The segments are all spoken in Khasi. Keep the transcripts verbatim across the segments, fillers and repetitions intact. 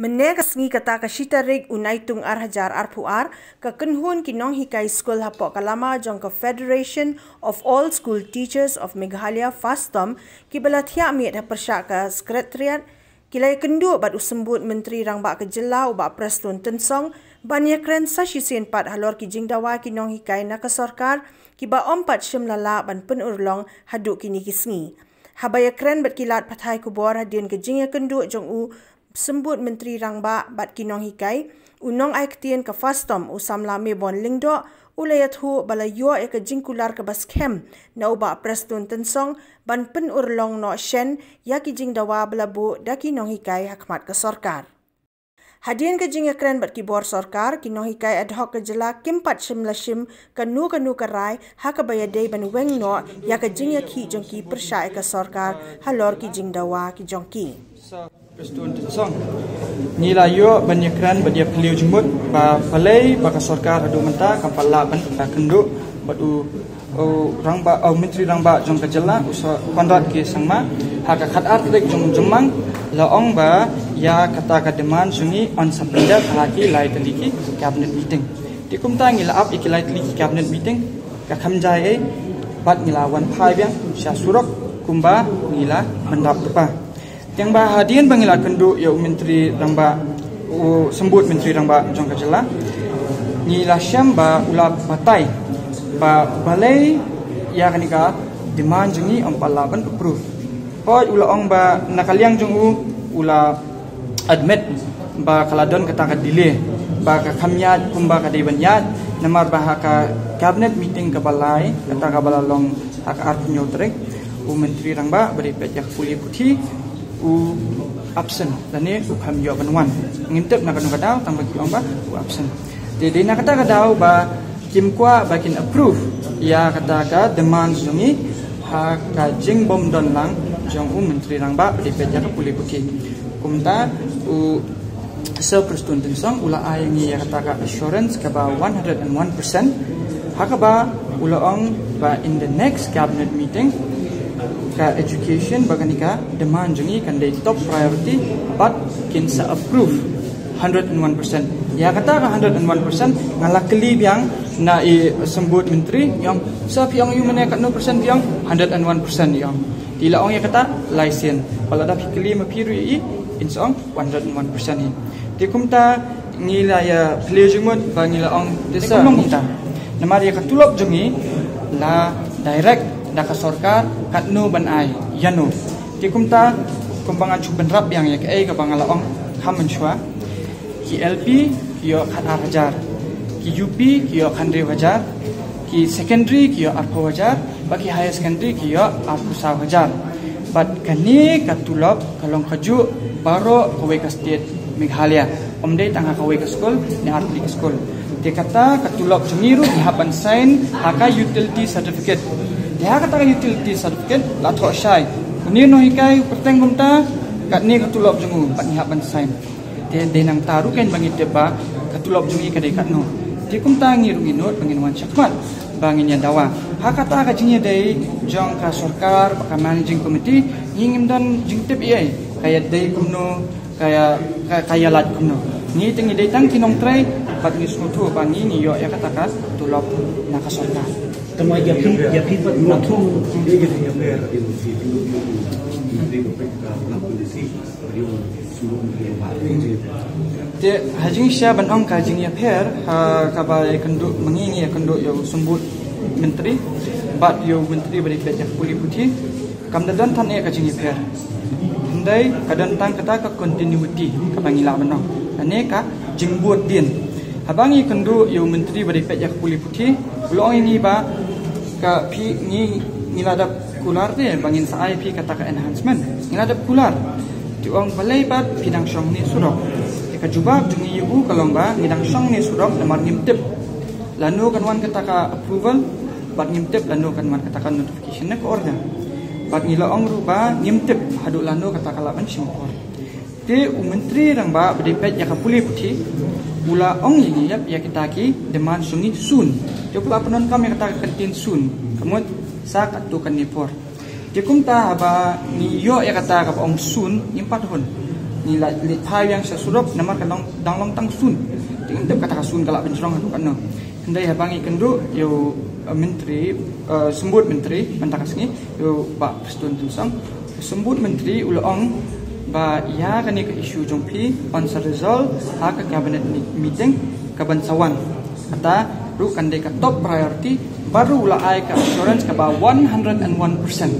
Mynne ka sngi kata ka shi tarik u Naitung ar hajar arphew ar, ka kynhun ki nonghikai skul hapoh ka lama jong ka Federation of All School Teachers of Meghalaya, FASTOM, kiba la thiah miet ha pyrshah ka Secretariat, ki la ïakynduh bad u Symbud Myntri Rangbah ka Jylla u Bah Prestone Tynsong ban ïakren sa shisien pat halor ki jingdawa ki nonghikai na ka sorkar, kiba ym pat shym la lah ban pynurlong haduh kine ki sngi. Haba ïakren bad ki lad pathai khubor hadien ka jingïakynduh jong u Symbud Myntri Rangbah bad ki nonghikai, u nongai ktien ka FASTOM u samla Mebon Lyngdoh u la ïathuh ba la ïoh ïa ka jingkular kaba skhem na u Bah Prestone Tynsong ban pynurlong noh shen ïa ki jingdawa ba la buh da ki nonghikai ha khmat ka sorkar. Hadien ka jingïakren bad ki bor sorkar, ki nonghikai ad hoc ka jylla kim pat shym la shim kano kano ka rai ha kaba ïadei ban weng noh ïa ka jingïakhih jong ki pyrshah ïa ka sorkar halor ki jingdawa ki jong ki. Prestone Tynsong. Ngi la ïoh ban ïakren bad ïaphylliew jingmut ba balei ba ka sorkar haduh mynta kam pat lah ban ïakynduh bad u rangbah, u Myntri Rangbah jong ka jylla, u Sir Conrad K Sangma, ha ka khatar tarik jong u Jymmang, la ong ba ïa kata ka demand jong ngi yn sa pyndep ha ki lai tylli ki cabinet meeting. Te kumta ngi la ap ïa ki lai tylli ki cabinet meeting, ka kham jai ei, bad ngi la wan phai biang sha surok kumba ngi la bynrap lypa. Tang ba hadien ba ngi la kynduh ïa u Myntri Rangbah, u Symbud Myntri Rangbah jong ka jylla, ngi la shem ba u la batai ba balei ïa kane ka demand jong ngi ym pat lah ban approve. Hooid, u la ong ba na ka liang jong u, u la admit ba ka la don kata ka delay, ba ka kham ïaid kumba ka dei ban ïaid, namar ba ha ka cabinet meeting kaba lai, kata kaba la long ha ka arphew hynñiew tarik, u Myntri Rangbah ba dei peit ïa ka pule puthi u absent, lane u kham ïoh ban wan. Ngim tip na kano ka daw, tang ba ki ong ba u absent. Te dei na kata ka daw ba kim kwah ba kin approve ïa kata ka demand jong ngi ha ka jingbym don lang jong u Myntri Rangbah ba dei peit ïa ka pule puthi. Kumta u Sir Prestone Tynsong u la ai ngi ïa kata ka assurance kaba one hundred and one percent, ha kaba u la ong ba in the next cabinet meeting ka education ba kane ka demand jong ngi kan dei top priority, bad kin sa approve hundred and one percent. Ïa kata ka hundred and one percent nga la kylli biang na i Symbud Myntri, i ong, "Sir, phi ong ïa u mynne katno percent?" Phi ong, "Hundred and one percent," i ong. Te i la ong ïa kata lai sien. Bad lada phi kylli ma phi ruh ïa i, in sa ong one hundred and one percent hi. Te kumta ngi la ïaphylliew jingmut ba ngi la ong te sa kumta. Namar ïa ka tulop jong ngi la direct da ka sorkar katno ban ai ïano. Te kumta kumba ngan shu bynrap biang ïa kaei kaba nga la ong ha mynshuwa. Ki L P ki ïoh khatar hajar, ki U P ki ïoh khathynriew hajar, ki secondary ki ïoh arphew hajar, bad ki higher secondary ki ïoh arphew saw hajar. Bad kane ka tulop ka long kajuh baroh kawei ka state Meghalaya. Ym dei tang ha kawei ka skul ne artylli ka skul. Te kata ka tulop jong ngi ruh ngi hap ban sign ha ka utility certificate. Te ha kata ka utility certificate la thoh shai, une u nonghikai u kyrteng kumta, katne ka tulop jong u, bad ngi hap ban sign. Te dei nangta ruh kein ba ngi tip ba ka tulop jong ngi ka dei katno. Te kumta ngi ruh ngi nud ba ngin wan shakhmat ba ngin ïa dawa. Ha kata ka jingïadei jong ka sorkar bad ka managing committee, ngi ngim don jingtip ei ei, ka ïadei kumno, ka ïa, ka, ka ïalait kumno. Ngi te ngi dei tang ki nongtrei bad ngi sngewthuh ba ngi ngi ïoh ïa kata ka tulop na ka sorkar. Tama ïa phi, ïa phi pat ma thu. Te ha jingshisha ban ong ka jingïapher ha kaba ïakynduh ma ngi, ngi ïakynduh ïa u Symbud Myntri bad ïa u Myntri ba dei peit ïa ka pule puthi, kam da don than eh ka jingïapher. Hynrei ka don tang kata ka continuity kaba ngi lah ban ong, lane ka jingbud dien. Haba ngi ïakynduh ïa u Myntri ba dei peit ïa ka pule puthi, u la ong ïa ngi ba ka phi, ngi, ngi la dep kular te ba ngin sa ai phi kata ka enhancement. Ngi la dep kular. Te u ong balei pat phi dang shong ne surok. Te ka jubab jong ngi ïa u ka long ba ngi dang shong ne surok namar ngim tip lano kan wan kata ka approval, bad ngim tip lano kan wan kata ka notification ne ka order. Bad ngi la ong ruh ba ngim tip haduh lano kata ka lah ban shim por. Te u Myntri Rangbah ba dei peit ïa ka pule puthi u la ong ïa ngi ïap ïa kita ki demand jong ngi soon. Te u la pyndonkam ïa kata ka kyntien soon. Ka mut sa katto katne por. Te kumta haba ngi ïoh ïa kata kaba ong sun, ngim pat hun. Ngi la leit phai biang sha surok namar ka long, dang long tang sun. Te ngim tip kata ka sun ka lah pynjrong haduh katno. Hynrei haba ngi kynduh ïa u, uh, Myntri, uh, Symbud Myntri mynta ka sngi, ïa u Bah Prestone Tynsong. Symbud Myntri u la ong ba ïa kane ka issue jong phi yn sa resolve ha ka cabinet mi-, meeting kaban sa wan. Kata ruh kan dei ka top priority, bad ruh u la ai ka assurance kaba one hundred and one percent.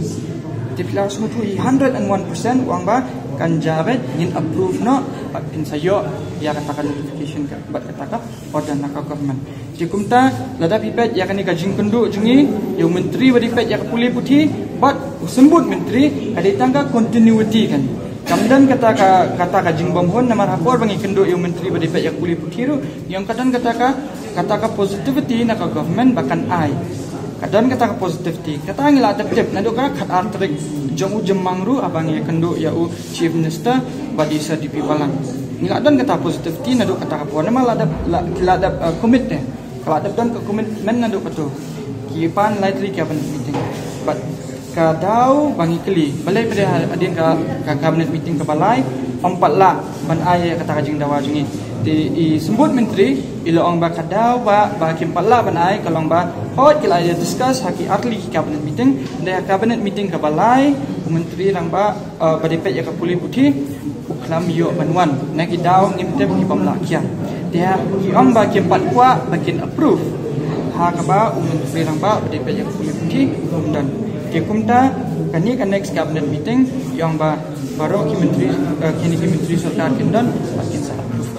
Te phi la sngewthuh hi hundred and one percent, u ong ba kan jia beit, ngin approve noh bad phin sa ïoh ïa kata ka notification ka, bad kata ka order na ka government. Te kumta lada phi peit ïa kane ka jingkynduh jong ngi, ïa u Myntri ba dei peit ïa ka pule puthi bad u Symbud Myntri, ka dei tang ka continuity kan. Kam don kata ka, kata ka jingbymhun namar ha por ba ngi kynduh ïa u Myntri ba dei peit ïa ka pule puthi ruh, ngi ong ka don kata ka, kata ka positivity na ka government ba kan ai. Ka don kata ka positivity. Kata ngi la dep tip naduh ka khatar tarik jong u Jymmang ruh haba ngi kynduh ïa u Chief Minister bad i Sir D P Pallang. Ngi la don kata positivity naduh kata ka por namar la dep, la, la dep, uh, commit te. Ka la dep don ka commitment naduh kato. Ki pan lai tylli ki cabinet meeting. Bad ka daw ba ngi kylli, balei pat hadien ka, ka cabinet meeting kaba lai ym pat lah ban ai kata ka jingdawa jong ngi. Te i Symbud Myntri i la ong ba ka daw ba, ba kim pat lah ban ai ka long ba hooid ki la ïa discuss ha ki ar tylli ki cabinet meeting, hynrei ha cabinet meeting kaba lai u Myntri rangbah, uh, ba dei peit ïa ka pule puthi u khlem ïoh ban wan. Na ki daw ngim tip, ki bym lah kiar. Te ha ki ong ba kim pat kwah ba kin approve ha kaba u Myntri rangbah ba dei peit ïa ka pule puthi um don. Te kumta kane ka next cabinet meeting i ong ba baroh ki myntri, eh, kine ki myntri sorkar kin don bad kin sa approve.